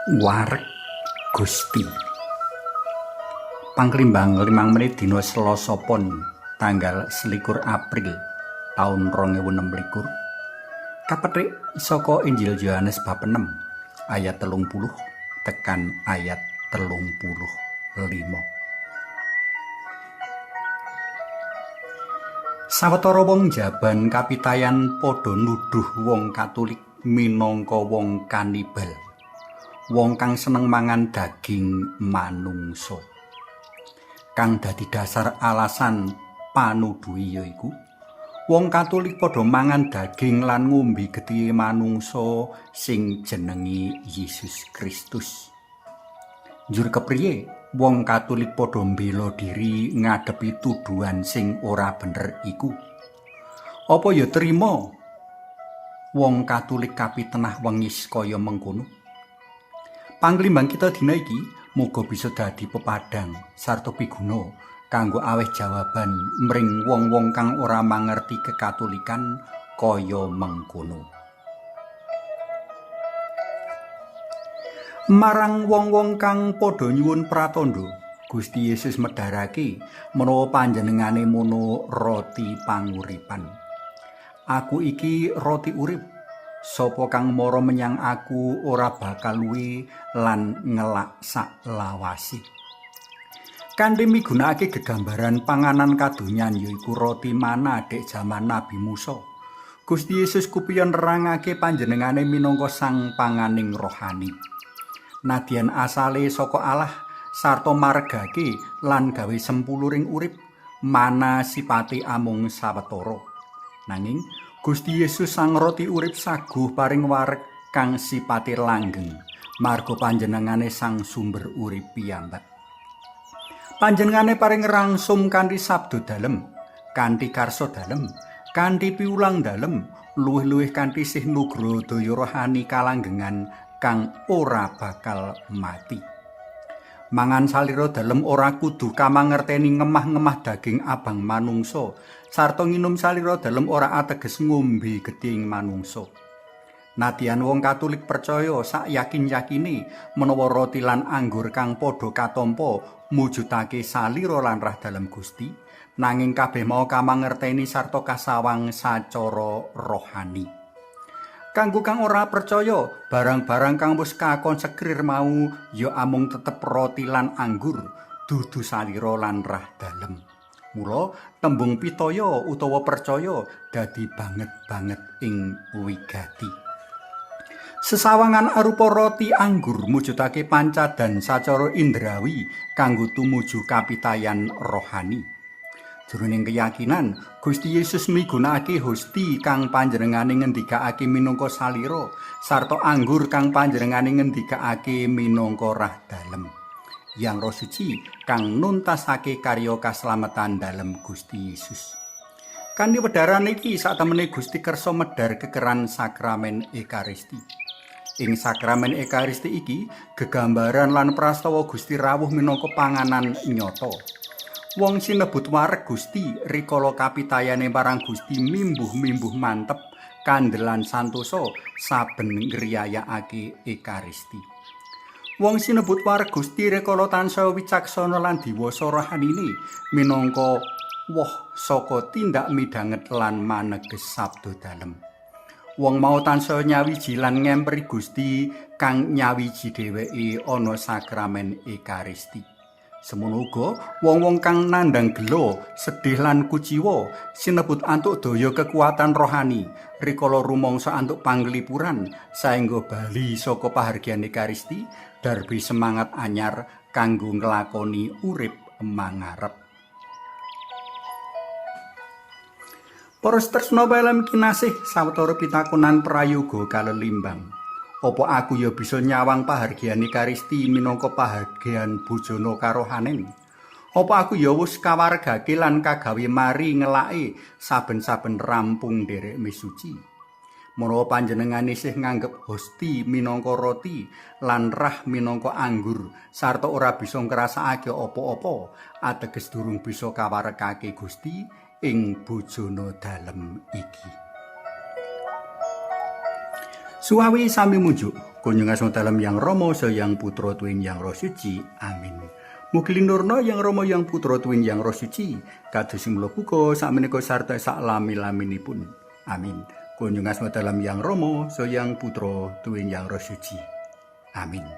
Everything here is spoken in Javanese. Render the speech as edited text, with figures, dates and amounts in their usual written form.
Wareg Gusti. Pangklimbang 5 menit dina Selasa Pon tanggal 21 April taun 2026. Kapethik saka Injil Yohanes bab 6 ayat 30 tekan ayat 35. Sawetara wong jaban kapitayan padha nuduh wong Katolik minangka wong kanibal. Wong kang seneng mangan daging manungsa. Kang dadi dasar alasan panuduhi yaiku wong Katolik padha mangan daging lan ngombe getih manungsa sing jenenge Yesus Kristus. Njur kepriye wong Katolik padha mbela diri ngadepi tuduhan sing ora bener iku? Apa ya trima wong Katolik kapitenah wengis kaya mengkono? Panglimbang kita dina iki muga bisa dadi pepadang sarta piguna kanggo aweh jawaban mring wong-wong kang ora mangerti kekatolikan kaya mengkono. Marang wong-wong kang padha nyuwun pratandha, Gusti Yesus medharake menawa panjenengane mono roti panguripan. Aku iki roti urip. Sapa kang mara menyang aku ora bakal luwe lan ngelak sak lawase. Kanthi migunakake gegambaran panganan kadonyan yaiku roti mana dek jaman Nabi Musa, Gusti Yesus kupiye nerangake panjenengane minangka sang panganing rohani. Nadyan asale saka Allah sarta maregake lan gawe sempuluring urip, mana sipate amung sawetara. Nanging Gusti Yesus sang roti urip saguh paring wareg kang sipate langgeng, marga panjenengane sang sumber urip piyambak. Panjenengane paring rangsum kanthi sabda dalem, kanthi karsa dalem, kanthi piwulang dalem, luwih-luwih kanthi sih nugroho daya rohani kalanggengan kang ora bakal mati. Mangan salira dalem ora kudu kamangerteni ngemah-ngemah daging abang manungsa, sarta nginum salira dalem ora ateges ngombe gething manungsa. Nadyan wong Katolik percaya sak yakin-yakine menawa roti lan anggur kang padha katampa mujudake salira lan rah dalem Gusti, nanging kabeh mau kamangerteni sarta kasawang sacara rohani. Kanggo kang ora percaya, barang-barang kang wis kakonsekrir mau ya amung tetep roti lan anggur, dudu salira lan rah dalem. Mula tembung pitaya utawa percaya dadi banget-banget ing wigati. Sesawangan arupa roti anggur mujudake pancadan sacara indrawi kanggo tumuju kapitayan rohani. Jroning keyakinan, Gusti Yesus migunakake hosti kang panjenengane ngendikake minangka salira sarta anggur kang panjenengane ngendikake minangka rah dalem. Yang Roh Suci kang nuntasake karya kaslametan dalem Gusti Yesus. Kanthi wedharan iki satemene Gusti kersa medhar kekeran sakramen Ekaristi. Ing sakramen Ekaristi iki gegambaran lan prastawa Gusti rawuh minangka panganan nyata. Wong sinebut wareg Gusti rikala kapitayane marang Gusti mimbuh-mimbuh mantep kandelan santosa saben ngriyayakake Ekaristi. Wong sinebut wareg Gusti rikala tansaya wicaksana lan diwasa rohanine minangka woh saka tindak midhanget lan maneges sabda dalem. Wong mau tansaya nyawiji lan ngemperi Gusti kang nyawiji dheweke ana sakramen Ekaristi. Semono uga wong-wong kang nandhang gela, sedih lan kuciwa sinebut antuk daya kekuatan rohani rikala rumangsa antuk panglipuran saengga bali saka pahargyan Ekaristi darbi semangat anyar kanggo nglakoni urip mangarep. Para tresna pelem kinasih, sawetara pitakonan prayoga kalelimbang. Apa aku ya bisa nyawang pahargyan Ekaristi minangka pahargyan bojona karohanen? Apa aku ya wis kawaregake lan kagawe mari ngelake saben-saben rampung nderek misuci? Menawa panjenengane isih nganggep hosti minangka roti lan rah minangka anggur sarta ora bisa ngrasakake apa-apa, ateges durung bisa kawaregake Gusti ing bojona dalem iki. Suwawi sami munjuk, Kunjung asma dalem Yang Rama saha Yang Putra tuwin Yang Roh Suci. Amin. Mugi linurna Yang Rama Yang Putra tuwin Yang Roh Suci, kados sing mula buka sakmenika sarta saklami-laminipun. Amin. Kunjung asma dalem Yang Rama saha Yang Putra tuwin Yang Roh Suci. Amin.